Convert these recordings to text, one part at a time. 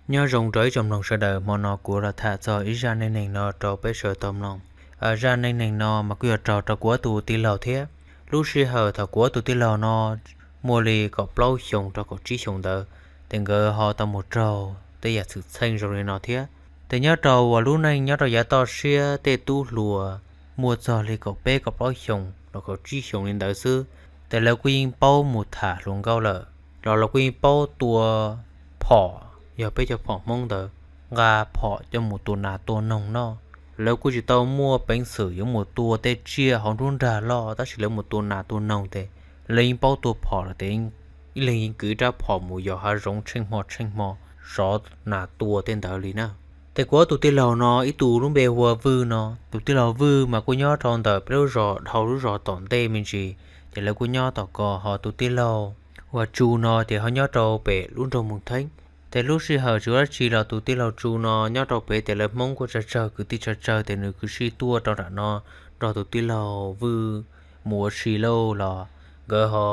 Nyob zoo rau ib tsoom mloog sawv daws, hmo no kuv los tham txog ib zaj neej neeg no rau peb sawv daws tau mloog. Zaj neej neeg no mas kuj yog raug rau kuv ob tug tij laug thiab. Lub sij hawm thaum kuv ob tug tij laug no muaj li kaum plaub xyoos rau kaum tsib xyoos ntawd, ces nkawd ho tau mus raug tej yam txhwm txheej zoo li no thiab. Ces nyob rau uas lub neej nyob rau yav toj siab, tej tub hluas muaj txog li kaum peb kaum plaub xyoos los kaum tsib xyoos li ntawd xwb, ces lawv kuj yeej paub mus tham hluas nkauj lawm, los lawv kuj yeej paub tua phom, yog peb cov phom Hmoob ntawd, nqa phom coj mus tua nas tua noog noj. Lawv kuj tsis tau muaj peev xwm yuav mus tua tej tsiaj hauv nruab nrag loj, tab sis lawv mus tua nas tua noog ces lawv yeej paub tua phom lawm ces ib leeg yeej kwv rab phom mus yos hav zoov tsheej hmo tsheej hmo zov nas tua tej ntawd li na. Ces kuv ob tug tij laug no, ib tug lub npe hu ua Vwj no, tus tij laug Vwj mas kuj nyob rau ntawm peb lub zos dhau lub zos tom ntej me ntsis, ces lawv kuj nyob tom ko, ho tus tij laug uas Tsu no ces ho nyob rau pem lub nroog Moos Theeb. Ces lub sij hawm tsis ua dab tsi los tus tij laug Tsu no nyob rau pem ces lawv Hmoob kuj tsawg tsawg, kwv tij tsawg tsawg, ces nws kuj siv tuaj rau nram no nrog tus tij laug Vwj mus ua si lauj, los nkawd ho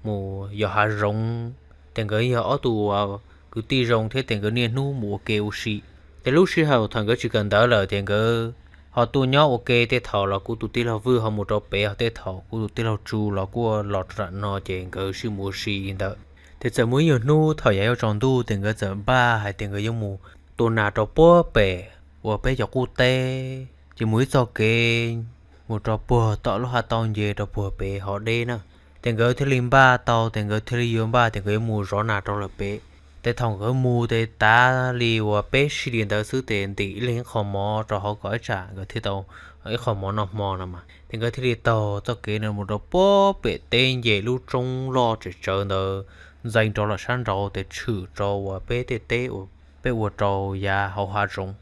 mus yos hav zoov. Ces nkawd yog ob tug kwv tij zoo thiab, ces nkawd niaj hnub mus ua ke ua si. Ces lub sij hawm thaum nkawd tsis kawm ntawv lawm ces nkawd ho tuaj nyob ua ke, tej thaum los kuv tus tij laug Vwj ho mus rau pem, ho tej thaum kuv tus tij laug Tsu los kuj los rau nram no, ces nkawd sib mus ua si li ntawd. Ces txawm muaj ib nyuag hnub thaum yav yuav tsaus ntuj ces nkawd txawm npaj hais tias nkawd yuav mus tua nas rau puag pem uas peb cov qub teb, ces mus ib txoj kev mus rau puag tom lub hav tauj nce rau puag pem hov deb na. Ces nkawd thiaj li npaj tau, ces nkawd thiaj li yuav npaj tias nkawd yuav mus zov nas rau lawm pem. Ces thaum nkawd mus ces tav li uas peb sij li ntawd xwb ces ntim ib leeg ib qho mov rau hauv kom ib tsam nkawd thiaj tau ib qho mov noj hmo no mas. Ces nkawd thiaj li taug txoj kev no mus rau puag pem teb, nce lub roob loj tsem tsawv ntawd ntxeev rau lawm sab nraud, ces tshwm rau uas peb tej teb uas peb ua rau yav hauv hav zoov.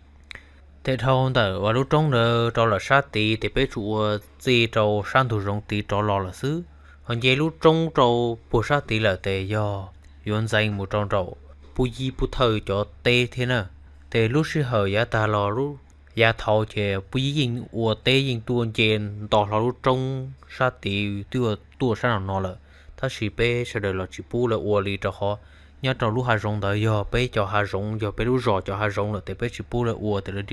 Ces dhau ntawm uas lub roob ntawd rau lawm sab tid ces peb tsuas ua txij rau sab ntug zoov tid rov los lawm xwb. Ho nce lub roob rau puag sab tid lawm ces yog yuav ntxeev mus rau nraum Pub Yib Pub Thawj cov teb thiab na. Ces lub sij hawm yav tag los, yav thaud ces Pub Yib yeej ua teb yeej tuaj nce nto hlo lub roob sab tid twb tuaj sab nraum no lawm, tab sis peb sawv daws los tsis pub lawv ua li, rau qhov nyob rau lub hav zoov ntawd yog peb cov hav zoov, yog peb lub zos cov hav zoov lawm, ces peb tsis pub lawv ua, ces lawv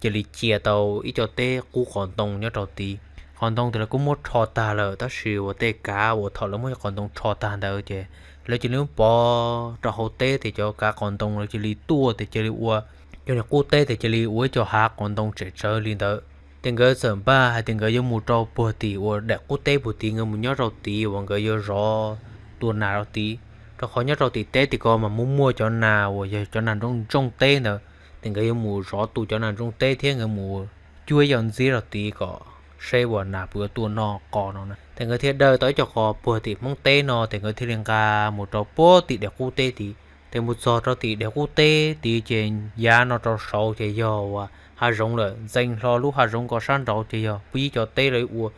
cia li cia tau ib co teb qub qos ntoo nyob rau tid. Qos ntoo ces lawv kuj muab rho tag lawm, tab sis uas tej kav uas thaum lawv muab cov qos ntoo rho tag ntawd ces lawv cia li pov rau hauv teb, ces cov kav qos ntoo lawv cia li tuaj, ces cia li ua, cov niag qub teb ces cia li ua ib co hav qos ntoo tsem tsawv li ntawd. Ces nkawd txawm npaj hais tias nkawd yuav mus rau puag tim uas daim qub teb puag tid, nkawd mus nyob rau tid uas nkawd yuav zov tua nas rau tid, rau qhov nyob rau tim teb tim ko mas muaj muaj cov nas uas yog cov nas ntsooj ntsooj teb ntawd. Ces nkawd yuav mus zov tua cov nas ntsooj teb thiab nkawd mus cuab ib co ntxiab rau tid kom seb uas nas puas yuav tuaj noj qos no na. Ces nkawd thiaj dawj tau ib co qos puag tim Hmoob teb no, ces nkawd thiaj li nqa mus rau puag tim daim qub teb tid. Ces mus txog rau tim daim qub teb tid ces yav no rau saud ces yog uas hav zoov lawm, ntxeev hlo lub hav zoov ko sab nraud ces yog Pub Yib cov teb lawv ua,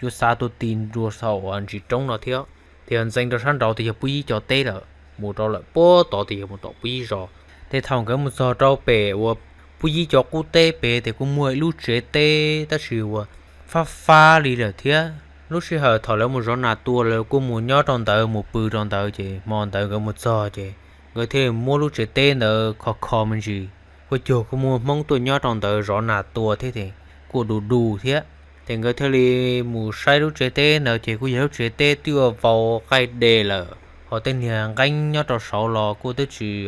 yuav xa tuaj ti nrua saum uas ntsis roob no thiab. Ces yog ntxeev rau sab nraud ces yog Pub Yib cov teb lawm, mus rau lawm puag tod ces yog mus tom Pub Yib zos. Ces thaum nkawd mus txog rau pem uas Pub Yib cov qub teb pem ces kuj muaj ib lub tsev teb tab sis uas fab fab li lawm thiab. Lub sij hawm thaum lawv mus zov nas tua lawv kuj mus nyob rau ntawd mus pw rau ntawd, ces hmo ntawd nkawd mus txog ces nkawd thiaj li muab lub tsev teb ntawd kho kho me ntsis. Kuj cuag kuj muaj Hmoob tuaj nyob rau ntawd zov nas tua thiab ces kuj du du thiab. Ces nkawd thiaj li mus saib lub tsev teb ntawd ces kuj yog lub tsev teb twb ua vau qaij de lawm, ho tej niag nqeeb nyob rau saud los kuj twb tsis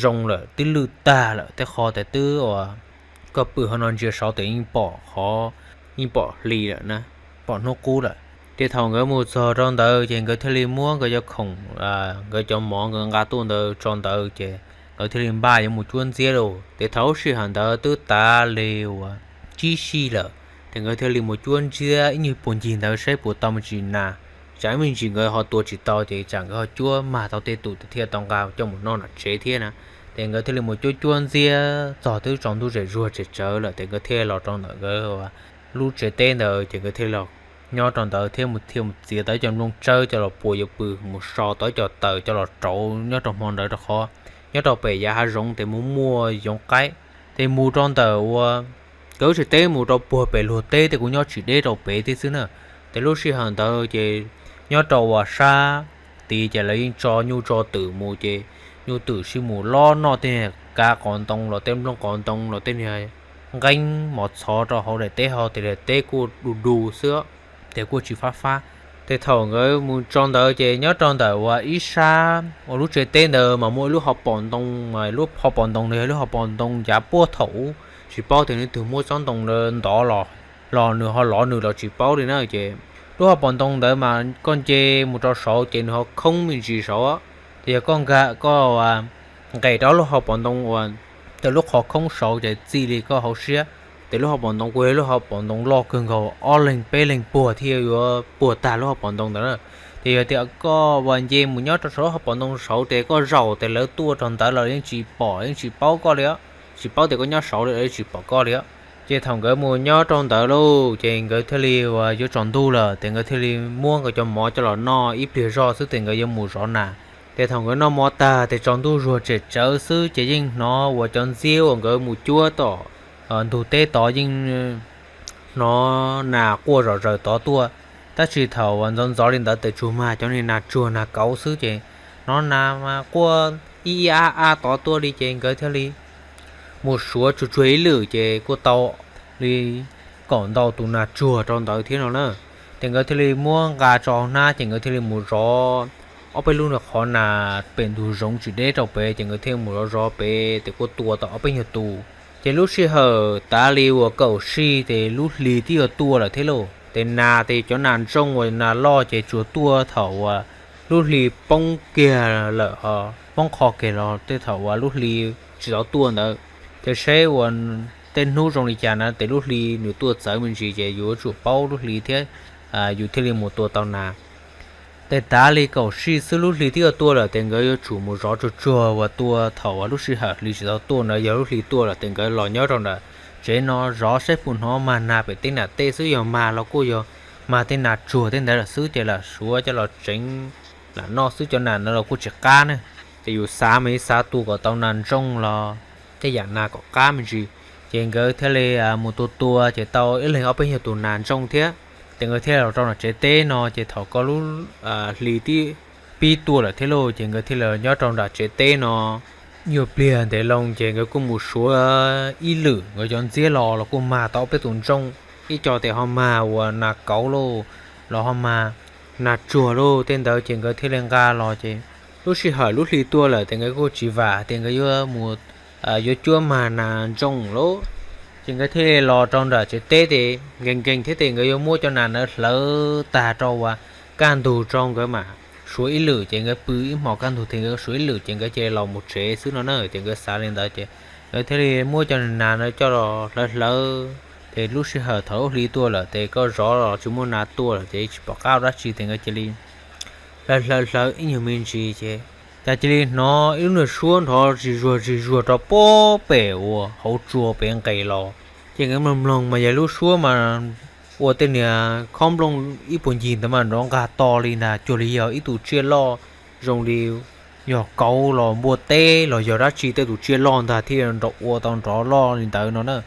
zoo lawm, twb lwj tag lawm, tej qho tes twb uas koj pw hauv no ntsia saud tes yeej pom qhov, yeej pom hli lawm na, pom hnub qub lawm. Ces thaum nkawd mus txog rau ntawd ces nkawd thiaj li muab nkawd cov khoom, nkawd cov mov nkawd nqa tuaj ntawd tso ntawd ces nkawd thiaj li npaj yuav mus cuab ntxiab lauj. Ces thaum lub sij hawm ntawd twb tav li uas tsib sij lawm, ces nkawd thiaj li mus cuab ntxiab ib nyuag puag ncig ntawd saib puas tau me ntsis nas. Tsam ib me ntsis nkawd ho tua tsis tau ces tsam nkawd ho cuab mag tau tej tus thiaj tau nqa coj mus noj nram tsev thiab na. Ces nkawd thiaj li mus cuab cuab ntxiab txog twb tsaus ntuj zem zuag tsem tsawv lawm ces nkawd thiaj los rau ntawm nkawd lub tsev teb ntawd ces nkawd thiaj los nyob rau ntawd thiab mus thiaj mus txiav tau ib co nplooj tsawb coj los puas yuav pw, mus so tau ib co taws coj los rauv nyob rau hmo ntawd rau qhov nyob rau pem yav hav zoov ces muaj muaj yoov qaib. Ces mus rau ntawm uas nkawd lub tsev teb mus rau puag pem luag teb ces kuj nyob tsis deb rau pem thiab xwb na. Ces lub sij hawm ntawd ces nyob rau uas sab tid ces lawv yeej tso nyuj tso twm mus ces nyuj twm sib mus lob noj tej niag kav qos ntoo los tej nplooj qos ntoo los tej niag nqeeb mos txhov rau hauv daim teb hauv, ces daim teb kuj du du xwb, ces kuj tsis fab fab. Ces thaum nkawd mus txog ntawd ces nyob rau ntawm uas ib sab uas lub tsev teb ntawd mas muaj ib lub hauv paus ntoo, mas lub hauv paus ntoo ntawd yog lub hauv paus ntoo yav puag thaum ub, tsis paub tias leej twg muab tsob ntoo ntawd ntov los, los nws ho lov nws los tsis paub li na. Ces lub hauv paus ntoo ntawd mas koj nce mus rau saud ces nws ho khoob me ntsis saud, ces yog koj nkag koj nqes rau lub hauv paus ntoo uas tawm lub qhov khoob saud ces txij li koj hauv siab. Ces lub hauv paus ntoo kuj yog lub hauv paus ntoo loj kawg nkaus, ob leeg peb leeg puag thiaj yuav puag tag lub hauv paus ntoo ntawd na. Ces yog tias koj uas nce mus nyob rau saum lub hauv paus ntoo saud ces koj zaum ces lawv tuaj rau ntawd los yeej tsis pom yeej tsis paub koj li, tsis paub tias koj nyob saud li los yeej tsis pom koj li. Ces thaum nkawd mus nyob rau ntawd lauj, ces nkawd thiaj li uas yuav tsaus ntuj lawm, ces nkawd thiaj li muab nkawd cov mov coj los noj ib pliag zog xwb ces nkawd yuav mus zov nas. Ces thaum nkawd noj mov tag ces tsaus ntuj zuag tsem tsawv xwb ces yeej hnov uas cov ntxiab uas nkawd mus cuab tom ntug teb tod yeej hnov nas quaj zom zaws tod tuaj. Tab sis thaum uas ntxov ntxov li ntawd ces tsuas mag cov niag nas tsuag nas kauv xwb ces hnov nas mas quaj ib ib ab ab tod tuaj li ces nkawd thiaj li mus suav tsuag tsuag ib lwm ces kuj tau li kaum ntau tus nas tsuag rau ntawd thiab no na. Ces nkawd thiaj li muab nqa tso hauv hnab ces nkawd thiaj li mus zov ob peb lub qhov nas pem ntug zoov tsis deb rau pem ces nkawd thiaj mus zov zov pem ces kuj tua tau ob peb nyuag tus. Ces lub sij hawm tav li uas kaum sij ces lub hli twb yuav tuaj lawm thiab lauj. Ces nas ces cov nas ntsooj uas nas loj ces tsuas tuaj thaum uas lub hli poob kiag lawm, poob qho kiag los tej thaum uas lub hli tsis tau tuaj ntawd. Ces seb uas tej hnub zoo li cas na ces lub hli nws tuaj txawv me ntsis ces yus yuav tsum paub lub hli thiab yus thiaj li mus tua tau nas. Ces tav li kaum sij xwb lub hli twb yuav tuaj lawm ces nkawd yuav tsum mus zov tsuag tsuag uas tua thaum uas lub sij hawm hli tsis tau tuaj ntawd, yog lub hli tuaj lawm ces nkawd los nyob rau nram tsev no zov saib puas hnov mag nas pem tej nam tej xwb, yog mag los kuj yog mag tej nas tsuag tej ntawd lawm xwb ces lam suav coj los tsev lam noj xwb, cov nas ntawd los kuj tsis qab ne. Ces yus xav mas ib xav tua kom tau nas ntsooj los tej yam nas kom qab me ntsis. Ces nkawd thiaj li mus tua tua ces tau ib leeg ob peb nyuag tus nas ntsooj thiab. Ces nkawd thiaj los rau nram tsev teb no ces thaum ko lub hli twb pib tuaj lawm thiab lauj, ces nkawd thiaj li nyob rau nram tsev teb no. Nyuag pliag ntev loo ces nkawd kuj mus suav ib lwm, nkawd cov ntxiab los los kuj mag tau ob peb tus ntsooj, ib co ces ho mag uas nas kauv lauj, los ho mag nas tsuag lauj tej ntawd ces nkawd thiaj li nqa los ces lub sij hawm lub hli tuaj lawm ces nkawd kuj tsis vam tias nkawd yuav mus yuav cuab mag nas ntsooj lauj. Ces nkawd thiaj li los rau nram tsev teb ces nkees nkees thiab ces nkawd yuav muab cov nas ntawd hlawv tag rau uas kaj ntug rau nkawd mam suav ib lwm, ces nkawd pw ib hmos kaj ntug ces nkawd suav ib lwm ces nkawd cia li los mus tsev xwb no na. Ces nkawd xav li ntawd ces nkawd thiaj li muab cov nas ntawd coj los hlawv hlawv. Ces lub sij hawm thaum lub hli tuaj lawm ces koj zov los tsis muaj nas tuaj lawm ces tsis pom qab ua dab tsi ces nkawd cia li hlawv hlawv hlawv ib nyuag me ntsis ces cas cia li hnov ib lub niag suab nrov zig zuag zig zuag rau puag pem uas hauv tsua pem nqes los. Ces nkawd mloog mloog mas yog lub suab mas ua tej niag khob nplooj ib puag ncig ntawd mas nrov nqag to li ntag, cuag li yog ib tug tsiaj loj zoo li yog kauv los npua teb los yog dab tsi tej tus tsiaj loj ntag thiaj nrov ua tau nrov loj li ntawd no na.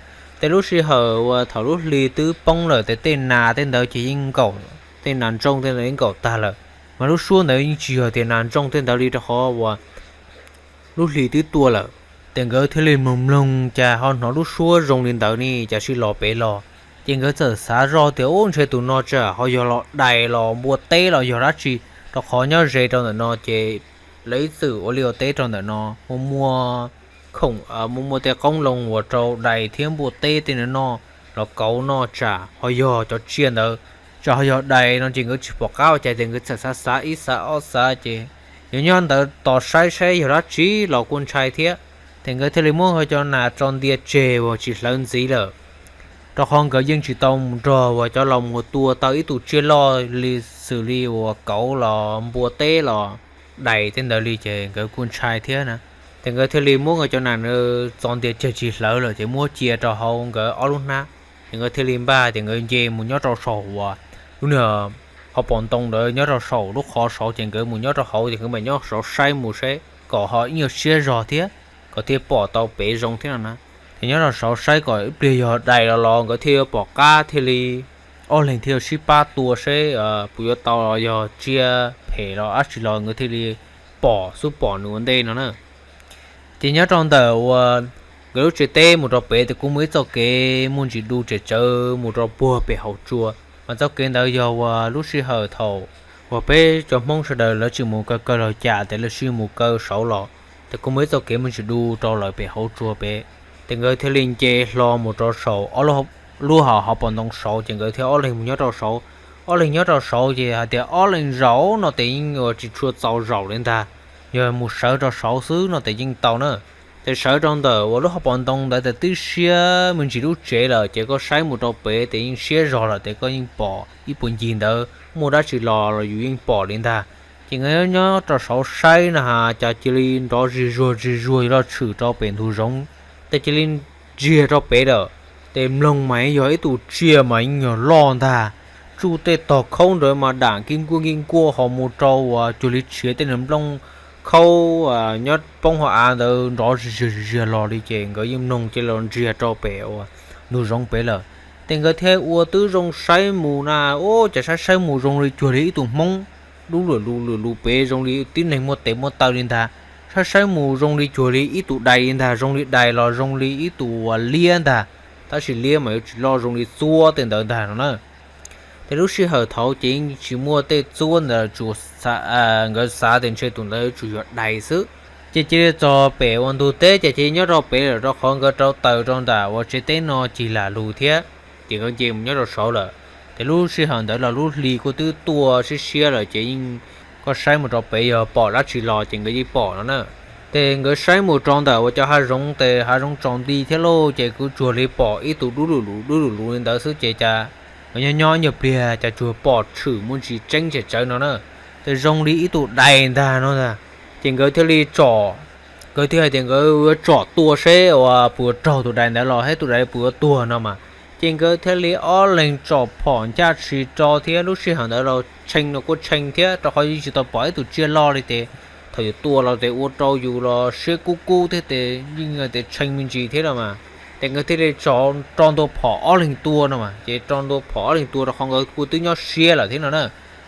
Ces lub sij hawm uas thaum lub hli twb poob lawm ces tej nas tej ntawd ces yeej nkaum, tej nas ntsooj tej ntawd yeej nkaum tag lawm, mas lub suab ntawd yeej tsis yog tias nas ntsooj tej ntawd li rau qhov uas lub hli twb tuaj lawm. Ces nkawd thiaj li mloog mloog cas ho hnov lub suab zoo li ntawd ne, cas sib los pem los. Ces nkawd txawm xav zoj tias ub ntshe tus no tsam ho yog los dais los npua teb los yog dab tsi, rau qhov nyob ze rau ntawm no ces lawv ib txwm ua liaj ua teb rau ntawm no muaj muaj khoom, muaj muaj tej qoob loo uas rau dais thiab npua teb tej ntawd noj los kauv noj, tsam ho yog cov tsiaj ntawd, tsam ho yog dais no ces nkawd tsis pom qab ua cas ces nkawd txawm xav xav ib xav ob xav ces yuav nyob ntawd tos saib saib yog dab tsi los kuj ntshai thiab. Ces nkawd thiaj li muab nkawd cov nas tso ntia tseg uas tsis hlawv ntxiv lawm, rau qhov nkawd yeej tsis tau mus nrog uas cov laus mus tua tau ib tug tsiaj loj li xws li uas kauv los npua teb los dais tej ntawd li ces nkawd kuj ntshai thiab na. Ces nkawd thiaj li muab nkawd cov nas tso ntia tseg tsis hlawv lawm ces muab cia rau hauv nkawd ob lub hnab. Ces nkawd thiaj li npaj ces nkawd nce mus nyob rau saum uas lub niag hauv paus ntoo ntawd nyob rau saum lub qhov saud ces nkawd mus nyob rau hauv ces nkawd mam nyob saud saib mus saib kom ho ib nyuag siab zog thiab kom thiaj pom tau pem zoo thiab no na. Ces nyob rau saud saib kom ib pliag yog dais los los nkawd thiaj yuav pom qab thiaj li ob leeg thiaj sib pab tua saib puas yuav tau los yog tsiaj phem los dab tsi los nkawd thiaj li pom xub pom nws ua ntej no na. Ces nyob rau ntawm uas nkawd lub tsev teb mus rau pem ces kuj muaj ib txoj kev muaj ntsis du tsem tsawv mus rau puag pem hauv tsua, mas txoj kev ntawd yog uas lub sij hawm thaum uas peb cov Hmoob sawv daws lawv tsis mus kaw kaw los cas ces lawv sib mus kaw saud los, ces kuj muaj ib txoj kev muaj ntsis du rau lawm pem hauv tsua pem. Ces nkawd thiaj li nce hlo mus rau saum lub hauv paus ntoo saud, ces nkawd thiaj ob leeg mus nyob rau saud. Ob leeg nyob rau saud ces hais tias ob leeg zaum no ces yeej tsis tshua txaus zaum li ntag, yog mus sawv rau saud xwb no ces yeej tau na. Ces sawv rau ntawm uas lub hauv paus ntoo ntawd ces twb siab me ntsis lub tsev lawm, ces koj saib mus rau pem ces yeej siab zog lawm, ces koj yeej pom ib puag ncig ntawd muaj dab tsi los los yus yeej pom li ntag. Ces nkawd nyob rau saud saib na has cas cia li nrov zig zuag zig zuag yuav los tshwm rau pem ntug zoov, ces cia li ntsiag rau pem lawm. Ces mloog mas yog ib tus tsiaj mas yeej yog loj ntag, tsuj tej tog khaub ntawd mas dam kib nkuaj kib nkuaj ho mus rau uas cuag li tshiav tej nplooj khaub nyob poob hauv av ntawd nrov zig ziag zig ziag los li, ces nkawd yeej mloog cia li los ntsiag rau pem uas ntug zoov pem lawm. Ces nkawd thiaj ua tib zoo saib mus na, ub, cas saib saib mus zoo li cuag li ib tug Hmoob dub lwm lus lwm lus pem zoo li tib neeg muaj tes muaj taw li ntag. Saib saib mus zoo li cuag li ib tug dais li ntag, zoo li dais los zoo li ib tug uas liab ntag, tab sis liab mas yuav tsis loj zoo li txuab tej ntawd ntag no na. Ces lub sij hawm thaud ces yeej tsis muaj tej txuab ntawd, tsuas nkawd xav tias ntshe tus ntawd yuav tsum yog dais xwb. Ces cia li txog pem uas ntug teb ces cia li nyob rau pem lawm, rau qhov nkawd rau taws rau ntawm uas tsev teb no cig lam lug thiab, ces nkawd nce mus nyob rau saud lawm. Ces lub sij hawm ntawd los lub hli kuj twb tuaj siab siab lawm, ces yeej koj saib mus rau pem yog pom dab tsi los ces nkawd yeej pom no na. Ces nkawd saib mus rau ntawm uas cov hav zoov, ces hav zoov tsaus nti thiab lauj, ces kuj tsuas li pom ib tug dub lwm lus dub lwm lus li ntawd xwb, ces cas nkawd nyob nyob ib nyuag pliag cas tsuas pom tshwm muaj ntsis tseeb tsem tsawv no na, ces zoo li ib tug dais ntag no ntag. Ces nkawd thiaj li tsom, nkawd thiaj hais tias nkawd yuav tsom tua seb uas puas yuav raug tus dais ntawd los thiab tus dais puas yuav tuag no mas. Ces nkawd thiaj li ob leeg tsom phom ncaj tsis rau thiab, lub sij hawm ntawd los tshee no kuj tshee thiab, rau qhov yeej tsis tau pom ib tug tsiaj loj li ces thaum yus tua los ces ua rau yus los siab kub kub thiab ces yeej tias tshee me ntsis thiab los mas. Ces nkawd thiaj li tsom rau ntua phom ob leeg tua no mas, ces rau ntua phom ob leeg tua rau qhov nkawd kuj twb nyob siab lawm thiab no na.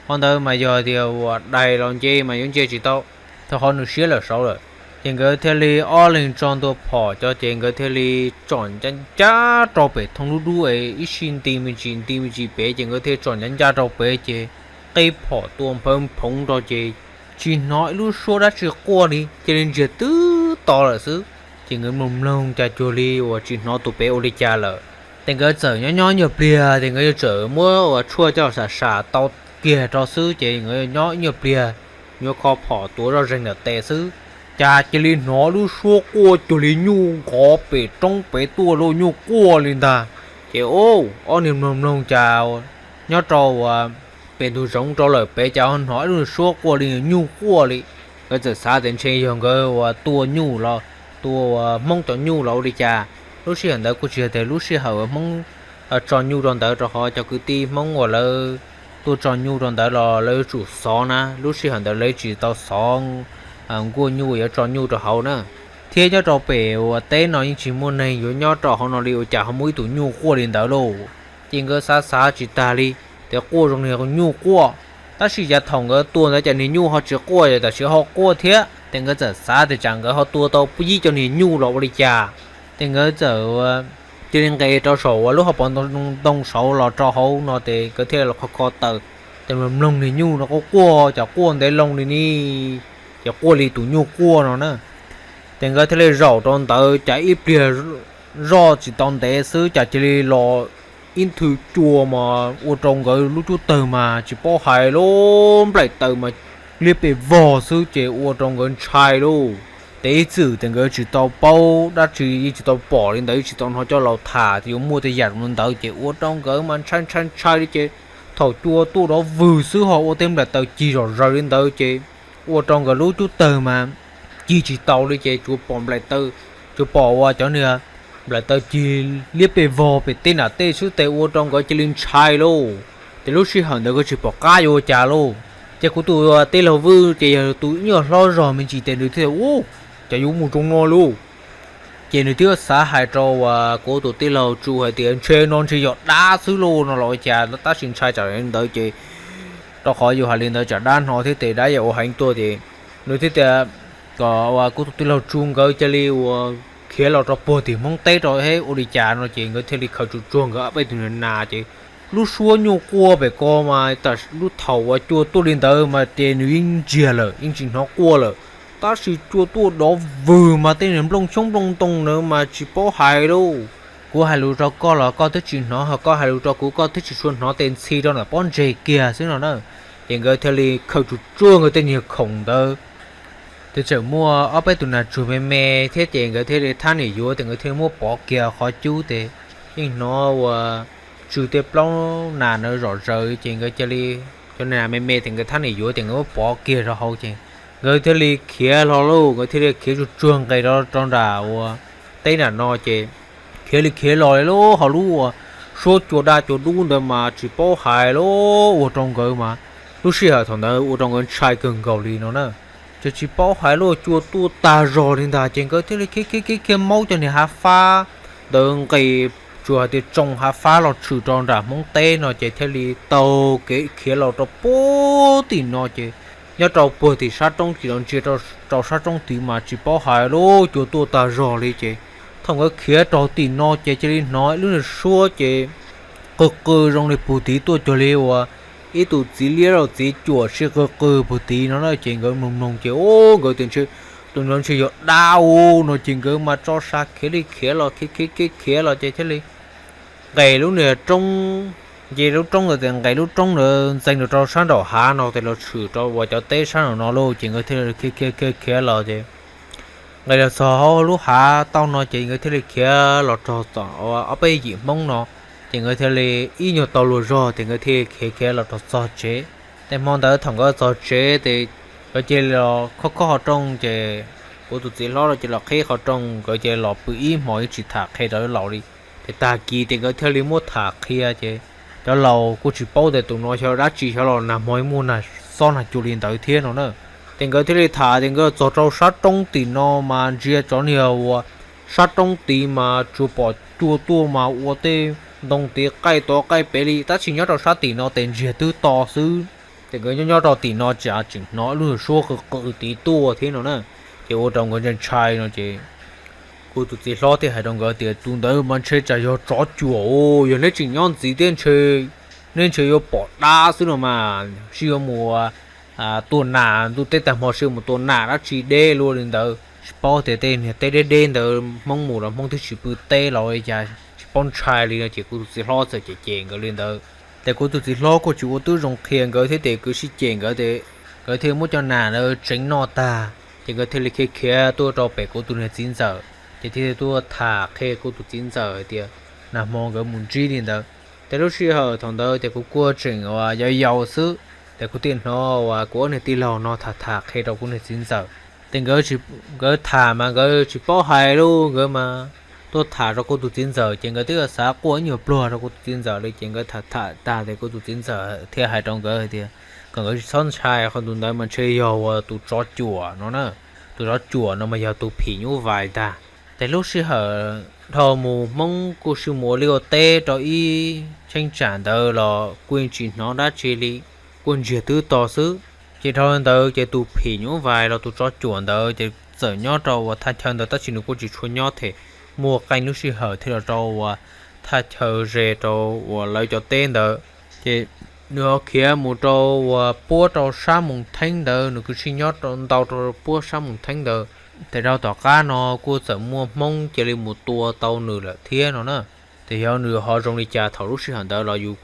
Qhov ntawd mas yog tias uas dais los nce mas yuav nce tsis tau, thaum qhov nws siab lawm saud lawm. Ces nkawd thiaj li ob leeg tso ntua phom cov, ces nkawd thiaj li tsom ncaj ncaj rau pem thooj lub dub es ib sij nti me ntsis nti me ntsis pem, ces nkawd thiaj tsom ncaj ncaj rau pem, ces qeb phom tua nphawv phoov rau ces tsis hnov ib lub suab dab tsi quaj li, cia li ntsiag twb to lawm xwb. Ces nkawd mloog mloog cas cuag li uas tsis hnov tus pem ua li cas lawm. Ces nkawd txawm nyob nyob nyuag pliag ces nkawd yuav txawm muab uas tshuaj coj sam sam tau kiag rau xwb, ces nkawd nyob ib nyuag pliag, nyuam qhuav kho phom tuav zoj zeeg ntawm tes xwb, cas cia li hnov lub suab quaj cuag li nyuj nqov pem roob pem tuaj lauj, nyuj quaj li ntag. Ces ob niag mloog mloog cas nyob rau uas pem ntug zoov rau lawm pem cas ho hnov ib lub suab quaj li nyuj quaj li. Nkawd txawm xav tias ntshe yog nkawd uas tua nyuj los, tua uas Hmoob cov nyuj los ua li cas. Lub sij hawm ntawd kuj tsis yog tias lub sij hawm Hmoob tso nyuj rau ntawd, rau qhov cov kwv tij Hmoob uas lawv tuaj tso nyuj rau ntawd los lawv yuav tsum xov na, lub sij hawm ntawd lawv tsis tau xov nkuaj nyuj yuav tso nyuj rau hauv na. Thiab nyob rau pem uas teb no yeej tsis muaj neeg yuav nyob rau hauv no li, ua cas ho muaj ib tug nyuj quaj li ntawd lauj. Ces nkawd xav xav tsis tag li, tias quaj zoo li nyuj quaj, tab sis cas thaum nkawd tua ntawd cas niag nyuj ho tsis quaj, tam sim ho quaj thiab. Ces nkawd txawm xav tias tsam nkawd ho tua tau puag yib cov niag nyuj los ua li cas. Ces nkawd txawm cia li nqes rau saum uas lub hauv paus ntoo saud los rau hauv no, ces nkawd thiaj los kho kho taws, ces mloog niag nyuj no quaj quaj, cas quaj ntev loo li ni, ces quaj li tus nyuj quaj no na. Ces nkawd thiaj li zaum rau ntawd, cas ib pliag zoj tsis tau ntev xwb cas cia li los ib nthwv cua mas ua rau nkawd lub cub tawg mas tsis paub hais lauj, nplaim taws mas liab pes vog xwb ces ua rau nkawd ntshai lauj. Ces ib txwm ces nkawd tsis tau paub dab tsi, yeej tsis tau pom li ntawd, yeej tsis tau hnov cov laus tham tias yuav muaj tej yam zoo li ntawd, ces ua rau nkawd mas ntshai ntshai ntshai li. Ces thaum cua tuaj dov vwg xwb ho ua tej nplaim taws cig zom zaws li ntawd ces ua rau nkawd lub cub tawg mas cig tsis tau li, ces tsuas pom nplaim taws, tsuas pom uas cov niag nplaim taws cig liab pes vog pem tej nram tej xwb, ces ua rau nkawd cia li ntshai lauj. Ces lub sij hawm ntawd nkawd tsis pom qab yuav ua cas lauj. Ces kuv tus tij laug Vwj ces yog tus nyuag hlob zog me ntsis, ces nws thiaj ua cas yuav mus zoo no lauj. Ces nws thiaj xav hais rau uas kuv tus tij laug Tsu hais tias ntshe no ntshe yog dab xwb lauj no los ua cas, tab sis ntshai tsam li ntawd ces, rau qhov yus hais li ntawd tsam dab hnov thiab ces dab yuav ua heev tuaj, ces nws thiaj tias Kom uas kuv tus tij laug Tsu nkawd cia li uas khiav los rau puag tim Hmoob teb rau ua li cas no ces nkawd thiaj li khaws tsuj tsuag nkawd ob peb tus nas ces lub suab nyuj quaj pem ko mas tam lub thaum uas cua tuaj li ntawd mas ces nws yeej ntsiag lawm, yeej tsis hnov quaj lawm. Tab sis cua tuaj dov vwg mas tej niag nplooj xyoob nplooj ntoo ntawd mas tsis paub hais lauj. Kuv hais lus rau koj los koj twb tsis hnov, ho koj hais lus rau kuv koj twb tsis tshua hnov, tes ntxhi rau ntawm pob ntseg kiag xwb no na. Ces nkawd thiaj li khaws tsuj tsuag nkawd tej niag khoom ntawd ces tseem muaj ob peb tus nas tsuag me me thiab ces nkawd thiaj li thab niam yuav tes nkawd thiaj li muab pov kiag qhov cub tes yeej hnov uas tsw tej plaub nas ntawd zom zaws ces nkawd cia li, cov nas me me tes nkawd thab niam yuav ces nkawd muab pov kiag rau hauv ces nkawd thiaj li khiav los lauj, nkawd thiaj li khiav tsuj tsuag nqes rau nram uas teb nram no ces khiav li khiav los li lauj, ho lub uas suab cua daj cua dub ntawd mas tsis paub hais lauj, ua rau nkawd mas lub sij hawm thaum ntawd ua rau nkawd ntshai kawg nkaus li no na. Ces tsis paub hais lauj, cua tuaj tag zog li ntag ces nkawd thiaj li khiav khiav khiav khiav maub cov niag hav fab ntawd nqis, tsuas hais tias tsoo hav fab los tshwm rau nram Hmoob teb no ces thiaj li taug kev khiav los rau puag tim no ces nyob rau puag tim sab roob tim los ntsia rau sab roob tid mas tsis paub hais lauj, cua tuaj tag zog li ces thaum nkawd khiav rau tim no ces cia li hnov ib lub niag suab ces qw qw zoo li puag tid tuaj cuag li uas ib tus txiv liab los txiv cuam sib qw qw puag tid no na ces nkawd mloog mloog ces o nkawd tias ntshe tus no ntshe yog dab u no ces nkawd mas tso sa khiav li khiav los khiav khiav khiav khiav los ces thiaj li nqes lub niag roob, nce lub roob ntawd ces nqes lub roob ntawd ntxeev rau sab nraum hav no tes los tshwm rau uas cov teb sab nraum no lauj ces nkawd thiaj li khiav khiav khiav khiav los ces nqes los txog hauv lub hav tauj no ces nkawd thiaj li khiav los rau tom ob peb yim Hmoob no ces nkawd thiaj li ib nyuag tau luag zog ces nkawd thiaj khiav khiav los rau txog tsev. Ces hmo ntawd thaum nkawd txog tsev ces nkawd cia li los khob khob qhov rooj ces kuv tus txiv hlob los cia li los qhib qhov rooj, nkawd cia li los pw ib hmos yeej tsis tham qhia rau laus li. Ces tag kis ces nkawd thiaj li muab tham qhia ces cov laus kuj tsis paub tias tus no xyov dab tsi xyov los nag hmo muaj nag xob nag cua li ntawd thiab no na. Ces nkawd thiaj li tham ces nkawd txog rau sab roob tim no mas ntsia cov niag uas sab roob tid mas tsuas pom cua tuaj mas ua tej ntoo tid qaij tod qaij pem li, tab sis nyob rau sab tim no tes ntsiag twb to xwb. Ces nkawd nyob nyob rau tim no tseem hnov lub suab qw qw tid tuaj thiab no na. Ces ua rau nkawd ntshai ntshai no ces kuv tus txiv hlob thiaj hais rau nkawd tias tus ntawd mas ntshe tsam yog tsov cuam, yog neb tseem nyob ntxiv thiab ntshe neb ntshe yuav pom dab xwb no mas sib yuav mus tua nas, ntuj teb tag hmo sib yuav mus tua nas dab tsi deb luaj li ntawd. Tsis paub tias tej niag teb deb deb ntawd Hmoob mus los Hmoob twb tsis pw teb los li cas tsis paub ntshai li no ces kuv tus txiv hlob txawm cem cem nkawd li ntawd. Ces kuv tus txiv hlob kuj tsis ua tib zoo qhia nkawd thiab ces kuj sib cem nkawd ces nkawd thiaj muab cov nas ntawd tseev noj tag ces nkawd thiaj li khiav khiav tuaj rau pem kuv tus niag txiv ntxawm ces thiaj tuaj tham qhia kuv tus txiv ntxawm hais tias nag hmo nkawd mus ntsib li ntawd. Ces lub sij hawm thaum ntawd ces kuv kuj tseem uas yau yau xwb, ces kuv thiaj hnov uas kuv ob niag tij laug no tham tham qhia rau kuv niag txiv ntxawm. Ces nkawd tham mas nkawd tsis paub hais lauj, nkawd mas tuaj tham rau kuv tus txiv ntxawm ces nkawd twb xav quaj ib nyuag pluag rau kuv tus txiv ntxawm li ces nkawd tham tham tag ces kuv tus txiv ntxawm thiaj hais rau nkawd hais tias kom nkawd tsis txhob ntshai, qhov tus ntawd mas ntshe yog uas tus tsov cuam no na, tus tsov cuam no mas yog tus phim nyuj vais ntag. Ces lub sij hawm dhau mus Hmoob kuj sib mus ua liaj ua teb rau ib cheeb tsam ntawd los kuj yeej tsis hnov dab tsi li, kuj ntsiag twb to xwb. Ces dhau ntawd ces tus phim nyuj vais los tus tsov cuam ntawd ces txawm nyob rau uas thaj chaw ntawd tab sis nws kuj tsis tshua nyob them, muaj qee lub sij hawm thiaj los rau uas thaj chaw ze rau uas lawv cov teb ntawd. Ces nws ho khiav mus rau uas puab rau sab Moos Theeb ntawd, nws kuj sib nyob ntau rau puab sab Moos Theeb ntawd. Ces dhau tom qab no kuj txawm muaj Hmoob cia li mus tua tau nws lawm thiab no na. Ces xyov nws ho zoo li cas, thaum lub sij hawm ntawd los yus,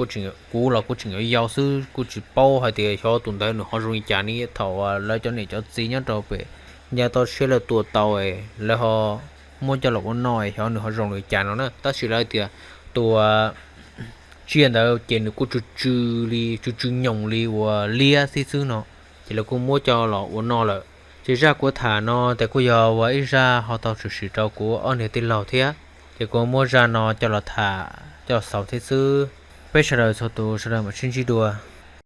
kuv los kuj tseem yau yau xwb kuj tsis paub hais tias xyov tus ntawd nws ho zoo li cas ni. Thaum lawv cov niam cov txiv nyob rau pem ncaj toj siab lawv tua tau, lawv ho muab coj los ua noj xyov nws ho zoo li cas no na. Tab sis lawv tias tus tsiaj ntawd ces nws kuj tsw tsw li, tsw tsw nyoos li uas liab xib xwb no, ces lawv kuj muab coj los ua noj lawm. Ces zaj kuv tham no ces kuj yog ua ib zaj ho tau tshwm sim rau kuv ob niag tij laug thiab. Ces kuv muab zaj no coj los tham coj los xaus thiab xwb. Peb sawv daws txhua tus sawv daws mam sib ntsib dua.